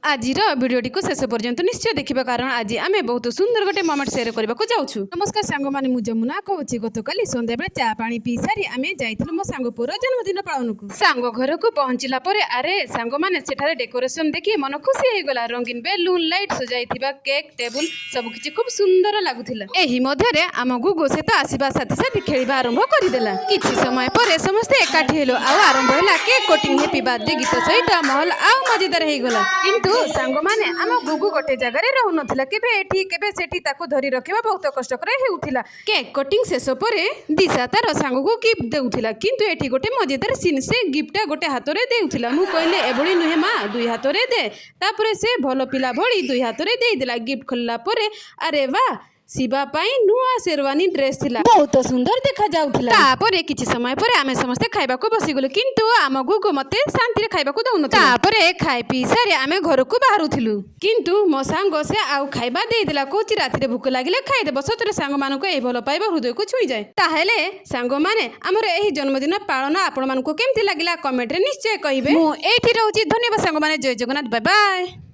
ଆଜିର ଭିଡ଼ିଓଟିକୁ ଶେଷ ପର୍ଯ୍ୟନ୍ତ ନିଶ୍ଚୟ ଦେଖିବା, କାରଣ ଆଜି ଆମେ ବହୁତ ସୁନ୍ଦର ଗୋଟେ ମୋମେଣ୍ଟ ସେୟାର କରିବାକୁ ଯାଉଛୁ। ନମସ୍କାର ସାଙ୍ଗମାନେ, ମୁଁ ଯମୁନା କହୁଛି। ଗତକାଲି ସନ୍ଧ୍ୟାବେଳେ ଚା ପାଣି ପିଇ ସାରି ଆମେ ଯାଇଥିଲୁ ମୋ ସାଙ୍ଗ ପୁଅର ଜନ୍ମଦିନ ପାଳନକୁ। ସାଙ୍ଗ ଘରକୁ ପହଞ୍ଚିଲା ପରେ, ଆରେ ସାଙ୍ଗମାନେ, ସେଠାରେ ଡେକୋରେସନ ଦେଖି ମନ ଖୁସି ହେଇଗଲା। ରଙ୍ଗୀନ ବେଲୁନ, ଲାଇଟ୍, ସଜାଇଥିବା କେକ୍, ଟେବୁଲ ସବୁ କିଛି ଖୁବ ସୁନ୍ଦର ଲାଗୁଥିଲା। ଏହି ମଧ୍ୟରେ ଆମ ଗୁଗୁ ସହିତ ଆସିବା ସାଥି ସାଥି ଖେଳିବା ଆରମ୍ଭ କରିଦେଲା। କିଛି ସମୟ ପରେ ସମସ୍ତେ ଏକାଠି ହେଲୁ ଆଉ ଆରମ୍ଭ ହେଲା କେକ୍ କଟିଂ। ହେପି ବାର୍ଥଡେ ଗୀତ ସହିତ ମହଲ ଆଉ ମଜେଦାର ହେଇଗଲା। କିନ୍ତୁ ସାଙ୍ଗମାନେ, ଆମ ଗୁଗୁ ଗୋଟେ ଜାଗାରେ ରହୁନଥିଲା। କେବେ ଏଠି, କେବେ ସେଠି। ତାକୁ ଧରି ରଖିବା ବହୁତ କଷ୍ଟକର ହେଉଥିଲା। କେକ୍ କଟିଂ ଶେଷ ପରେ ଦିଶା ତାର ସାଙ୍ଗକୁ ଗିଫ୍ଟ ଦେଉଥିଲା। କିନ୍ତୁ ଏଠି ଗୋଟେ ମଜେଦାର ସିନ୍। ସେ ଗିଫ୍ଟଟା ଗୋଟେ ହାତରେ ଦେଉଥିଲା। ମୁଁ କହିଲି, "ଏଭଳି ନୁହେଁ ମା, ଦୁଇ ହାତରେ ଦେ।" ତାପରେ ସେ ଭଲ ପିଲା ଭଳି ଦୁଇ ହାତରେ ଦେଇଦେଲା। ଗିଫ୍ଟ ଖୋଲିଲା ପରେ, ଆରେ ବା, ଶିବା ପାଇଁ ନୂଆ ଶେରୱାନୀ ଡ୍ରେସ୍ ଥିଲା। ବହୁତ ସୁନ୍ଦର ଦେଖା ଯାଉଥିଲା। ତାପରେ କିଛି ସମୟ ପରେ ଆମେ ସମସ୍ତେ ଖାଇବାକୁ ବସିଗଲୁ। କିନ୍ତୁ ଆମ ଗୁଗୁ ମତେ ଶାନ୍ତିରେ ଖାଇବାକୁ ଦଉନଥିଲା। ତାପରେ ଖାଇ ପିଇ ସାରି ଆମେ ଘରକୁ ବାହାରୁଥିଲୁ। କିନ୍ତୁ ମୋ ସାଙ୍ଗ ସେ ଆଉ ଖାଇବା ଦେଇଦେଲା। କହୁଛି, ରାତିରେ ଭୋକ ଲାଗିଲେ ଖାଇଦେବ। ସତରେ ସାଙ୍ଗମାନଙ୍କୁ ଏହି ଭଲ ପାଇବା ହୃଦୟକୁ ଛୁଇଁଯାଏ। ତାହେଲେ ସାଙ୍ଗମାନେ, ଆମର ଏହି ଜନ୍ମଦିନ ପାଳନ ଆପଣମାନଙ୍କୁ କେମିତି ଲାଗିଲା, କମେଣ୍ଟରେ ନିଶ୍ଚୟ କହିବେ। ମୁଁ ଏଇଠି ରହୁଛି। ଧନ୍ୟବାଦ ସାଙ୍ଗମାନେ। ଜୟ ଜଗନ୍ନାଥ। Bye bye.